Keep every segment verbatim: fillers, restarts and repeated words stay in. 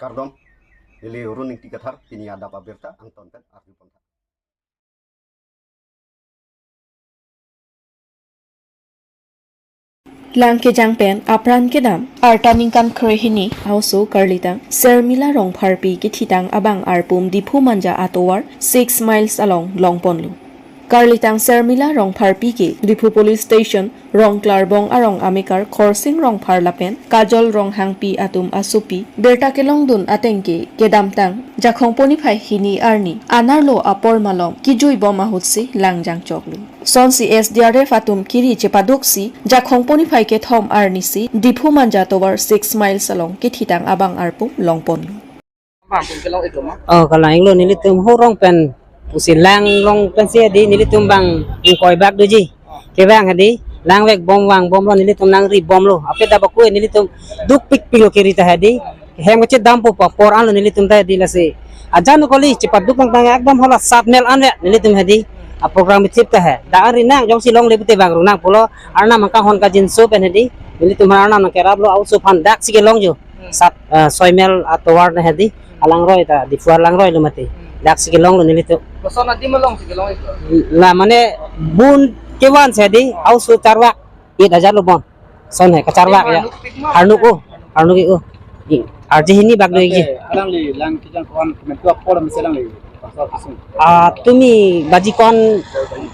Kardom, neli Run Ingti Kathar, pini adap abirta angton pen arju pon tha. Lang kejang pen apran kedam arta ningkan krehini a-oso karlitang Sermila Rongpharpi kethitang abang arpum Diphu Manja atovar six miles along longponlo. Karlitang Sermila Rongpharpi ke Diphu Police Station Rongklarbong arong amekar Khorsing Rongphar lapen Kajol Ronghangpi atum asopi birta kelongdun ateng ke kedamtang Jakhongpo niphai hini arni anerlo apor malom kejui bom ahutsi langjang choklo. Sonsi S D R F atum kiri chepaduksi Jakhongpo niphai kethom arnisi Diphu Manja tovar six miles along kethitang abang arpum longponlo. Bang pun kelong itu mah. Oh, kalang-iklo, nelitum horong pen pusi lang long pensi hedi nelitum bang ingkoi bak doji. Kevang hedi, langvek bom vang bomlo, nelitum nangri bomlo. Aphi dap aku nelitum dukpikpiklo kiri ta hedi. Hem kachet dampo pa apor anlo nelitum ta hedi lasi. Ajan kali chepaduk nangtang ekdom hala sat mel an le nelitum hedi. A program bithip ta he. Dak anri nang jongsi longle pute bang ru nang pulo. Arnam nangkanghon kangjinso pen hedi. Nelitum arnam nangkeraplo, a-oso aphan daksi kelongjo. Hmm. Sat, eh, soi mel atovar na hedi. Alangroi ta, Diphu alangroilo mati. Hmm. Daksi kelonglo nelitum. Koson adim alongsi kelong-iklo? La mane bun kevansi hedi, a-oso charvak, it ajar lo bon. Son he, kacharvak ya. Harnuk pik ma? Harnuk o, harnuk o. I, arje hini bak do-ikji. Ante, alangli lang kejang ko-an kemen tu apor mese alangli. Pasal kisung. Ah, tumi baji ko-an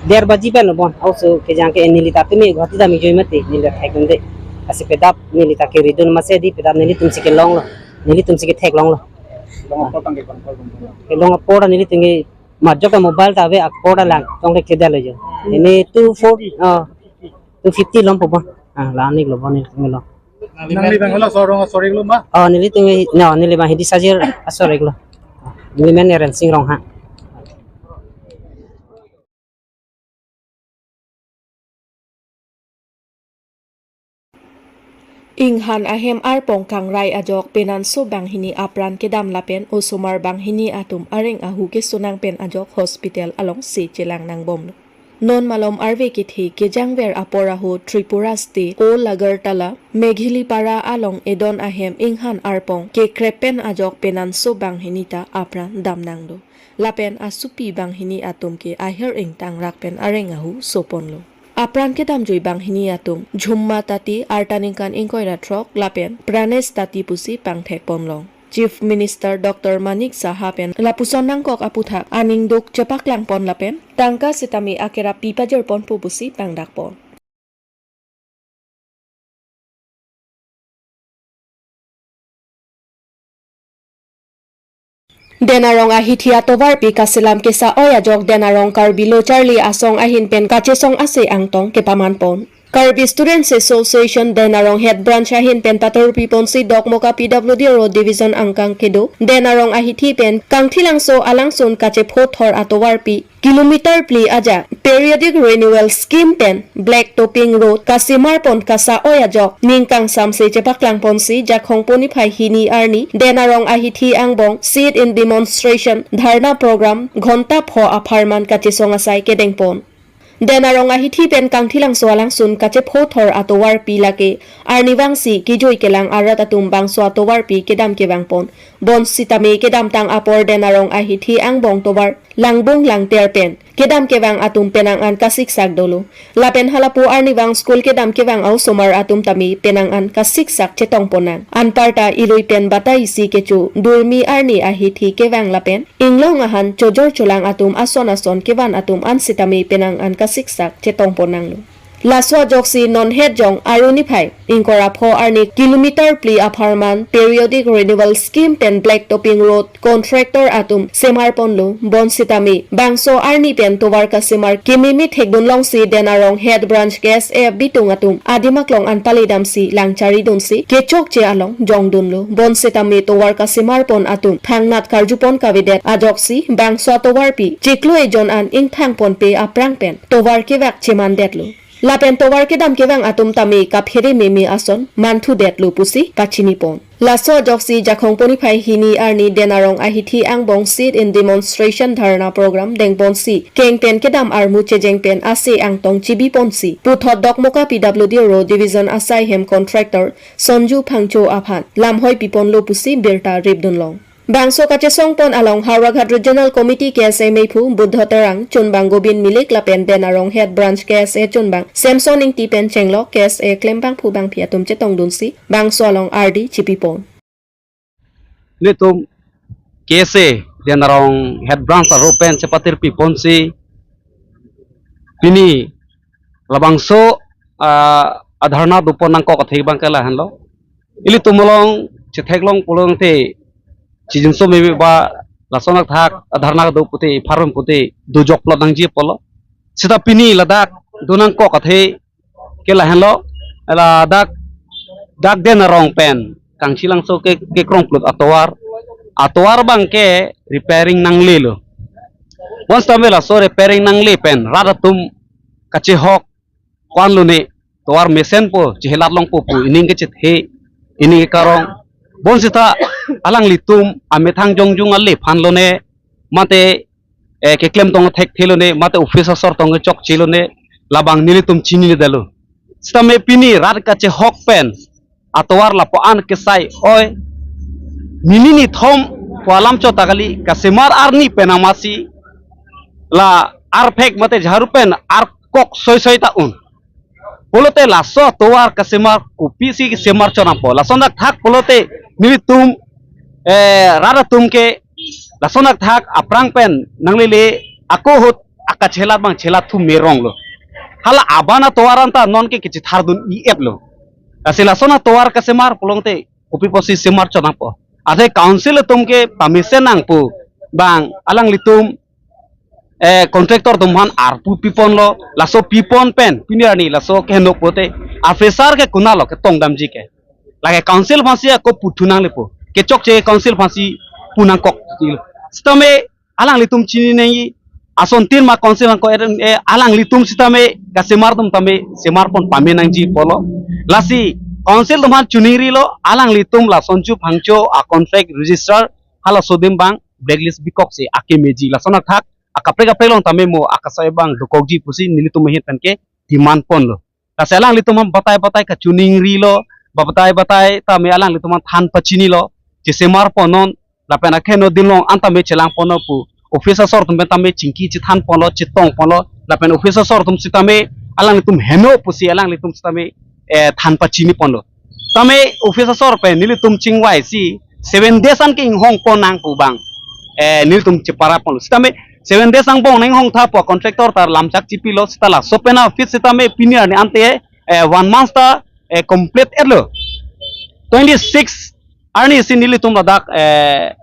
der baji pen lo bon. A-oso kejang ke neli ta tumi Guwahati dam-ik joi mati, neli ta thekdunde. Lasi pedap neli ta keridun masi hedi pedap nelitumsi kelonglo. Nelitumsi ketheklonglo. Long apor tangke kon kol bom. Kelong apor nelitum ke majok ke mobile ta ave apor ta lang tong ke kedalo jo. Ini two four, ah, two fifty lompo bon. Ah, la-an-iklo bon nelitum lo. Nangli bang hala sorong sorry lo ma? Oh, nelitum, no, neli bang hidi sajir asor-iklo. Neli men Rensing Ronghang. Inghan ahem arpong kangrai ajok penanso banghini apran kedam lapen osomar banghini atum areng ahu keso nang pen ajok hospital alongsi chelang nangbomlo. Non malom arve kethe kejangver apor ahut Tripura State, Old Agartala, Meghilipara along edon ahem inghan arpong kekrep pen ajok penanso banghini ta apran damnanglo. Lapen asopi banghini atum ke ahir ingtang rak pen areng ahu soponlo. Apran kedamjui banghini atum Jhumma Tati arta ningkan ingkoi ra throk lapen Pranesh Tati pusi pangthekponlong. Chief Minister Doctor Manik Saha pen lapuson nangkok aputhak aningduk chepaklangpon lapen tangka sitame akerap pipajirponpo pusi pangdakpon. Denarong ahithi atovarpi kaselam kesa-oi ajok Denarong Karbi Lo Charli Asong ahin pen kachesong ase angtong kepamanpon. Karbi Students Association Denarong Head Branch ahin pen patorpiponsi Dokmoka P W D Road Division angkang kedo Denarong ahithi pen Kangthilangso alangsun kachepho thor atovarpi kilometer phli ajak Periodic Renewal Scheme pen Black Topping Road kasemarpon kesa-oi ajok ning kangsamse chepaklangponsi Jakhongpo niphai hini arni Denarong ahithi angbong sit-in demonstration dharna program ghonta pho apharman kachesong asai kedengpon. Denarong ahithi pen Kangthilangso alangsun kachepho thor atovarpi lake arnivangsi kejui kelang arat atum bangso atovarpi kedam kevangpon. Bonsitame kedamtang apor Denarong ahithi angbong tovar langbung langter pen kedam kevang atum penang an kasiksak dolo. Lapen halapu arnivang school kedam kevang a-osomar atum tame penang an kasiksak chetongpon nang. Anparta irui pen batai isi kecho durmi arni ahithi kevang lapen inglong ahan chojor cholang atum ason ason kevan atum an sitame penang an kasiksak chetongpon nanglo. Laso ajoksi non hetjong Aruni phai ingkoi ra pho arni kilometer phli apharman Periodic Renewal Scheme pen Black Topping Road contractor atum semarponlo. Bonsitame bangso arni pen tovar kasemar kememe thekdunlongsi Denarong Head Branch K S A bitung atum adim aklong an paledamsi langcharidunsi kechokche along jongdunlo. Bonsitame tovar kasemarpon atum thangnat karjupon kavedet ajoksi bangso atovarpi chiklo ejon an ingthangponpe aphrang pen tovar kevak chemandetlo. Lapen tovar kedam kevang atum tame kaphere meme ason manthudetlo pusi pachinipon. Laso ajoksi Jakhong poniphai hini arni Denarong ahithi angbong sit-in demonstration dharna program dengponsi keng pen kedam armu chejeng pen ase angtong chibiponsi puthot Dokmoka P W D Road Division asai hem contractor Sonju Phangcho aphan lamhoi piponlo pusi birta ripdunlong. Bangso kachesongpon along Howraghat Regional Committee K S A meiphu Buddha Terang, chunbang Gobin Milik lapen Denarong Head Branch K S A chunbang Samson Ingti pen chenglok K S A klembangphu bangphi atum chetongdunsi bangso along ardi chipipon. Nelitum K S A Denarong Head Branch arlo pen chepatir piponsi pini labangso, ah, adharna dopon nangkok athe abang ke lahenlo. Ilitum along chetheklong pulote chijinso meme ba lason athak adharna do pute pharum pute dojok plot nangji apotlo. Seta pini ladak do nangkok athe ke lahenlo, ladak dak Denarong pen Kangchilangso ke, kekrong plot atovar, atovar abang ke repairing nanglelo. Bonsitame laso repairing nangle pen rat atum kachehok ko-an lone, tovar mesenpo, chehelat longpo pu ining kechethe, ining kekarong. Bonsita alanglitum amethang jongjung ale aphan lone, mate, eh, keklem tong thekthe lone, mate office asor tong chokche lone, labang nelitum chininedetlo. Sitame pini rat kachehok pen atovar lapu-an kesai oi, nini nithom pu alam chot ta kali, kasemar arni pen amatsi la arphek mate jharu pen arkok soisoi ta un. Pulote laso atovar kasemar kopisi kesemar chot nangpo. Lason athak pulote nelitum, eh, rat atum ke lason athak aphrang pen nanglele ako ahut akachelat abang chelat thu meronglo. Hala aban atovar anta non ke kechethardun-i-etlo. Lasi lason atovar kasemar pulote kopi pusi semar chot nangpo. Athe council atum ke pamesen nangpo abang alanglitum, eh, contractor atum aphan arpu piponlo, laso pipon pen pini arni laso keheno pute officer ke konatlo ketong damji ke. Lake council aphansi ako puthu nanglepo. Kechokche council aphansi pu nangkok. Sitame alanglitum chini nangji, asontin ma council nangkok er, eh, alanglitum sitame kasemar atum tame semarpon pame nangji apotlo. Lasi council atum aphan chiningrilo, alanglitum la Sonju Phangcho a contract register halaso adim abang blacklist bikoksi akemeji. Lason athak akaprek kaprek along tame mo akasai abang dokokji pusi nelitum ahin pen ke demand ponlo. Lasi alanglitum aphan batai batai kachiningrilo, batai batai tame alanglitum aphan than pachinilo, chesemarpon non, lapen akeheno adim along an tame chelangpon non pu office asor atum pen tame chingki chethanponlo, chetongponlo, lapen office asor atum sitame alanglitum heno pusi alanglitum sitame, eh, than pachiniponlo. Tame office asor pen nelitum chingvaisi seven days an ke inghongpon nang pu abang, eh, nelitum cheparaponlo. Sitame seven days angbong nang inghongtha pu contractor ta lamchak chipilo, seta laso pen office sitame pini arni ante, eh, one month ta, eh, complete etlo. Twenty-six arni si nelitum ladak, eh,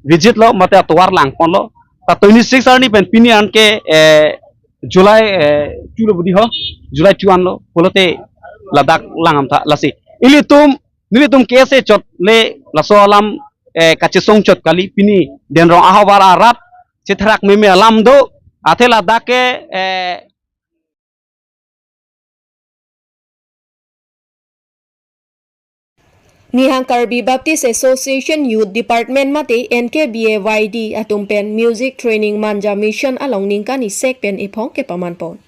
visit lo mate atovar langponlo. Ta twenty-six arni pen pini an ke, eh, July, eh, two lo budi ho, July two anlo, pulote ladak lang amtha lasi. Ilitum, nelitum K S A chot le laso alam, eh, kachesong chot kali pini Denarong ahavar arat chetherak meme alam do, athe ladak ke, eh, Nihang Karbi Baptist Association Youth Department mate N K B A Y D atum pen music training Manja Mission along ningkan isek pen ephong kepamanpon.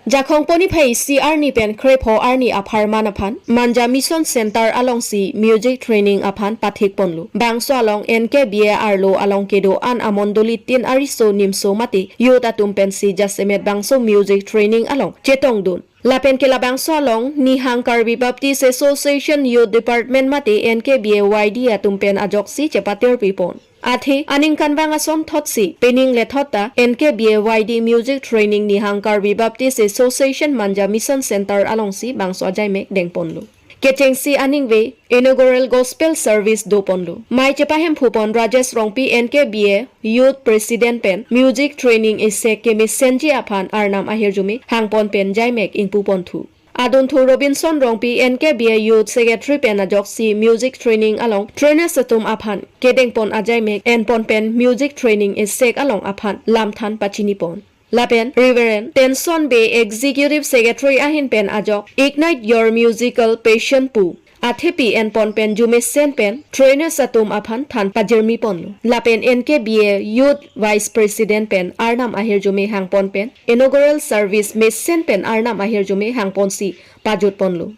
Jakhong poniphai isi arni pen krepho arni apharman aphan Manja Mission Center alongsi music training aphan pathikponlo. Bangso along N K B A arlo along kedo-an amondoli tin ariso nimso mate youth atum pensi jasemet bangso music training along chetongdun. Lapen ke labangso along Nihang Karbi Baptist Association Youth Department mate N K B A Y D atum pen ajoksi chepatir pipon. Athe aningkanvang asonthotsi pening lethot ta N K B A Y D Music Training Nihang Karbi Baptist Association Manja Mission Center alongsi bangso ajaimek dengponlo. Kechengsi aningve inaugural gospel service doponlo. Mei chepahemphupon Rajesh Rongpi N K B A Youth President pen music training isek kemesenji aphan Arnam ahirjume hangpon pen jaimek ingpuponthu. Adunthu Robinson Rongpi N K B A Youth Secretary pen ajoksi music training along trainers atum aphan kedengpon ajaimek enpon pen music training isek along aphan lamthan pachinipon. Lapen Reverend Tenson Bey, Executive Secretary ahin pen ajok Ignite Your Musical Passion pu athepi enpon pen jumesen pen trainers atum aphan than pajirmi ponlo. Lapen N K B A Youth Vice President pen arnam ahirjume hangpon pen inaugural service mesen pen arnam ahirjume hangponsi pajut ponlo.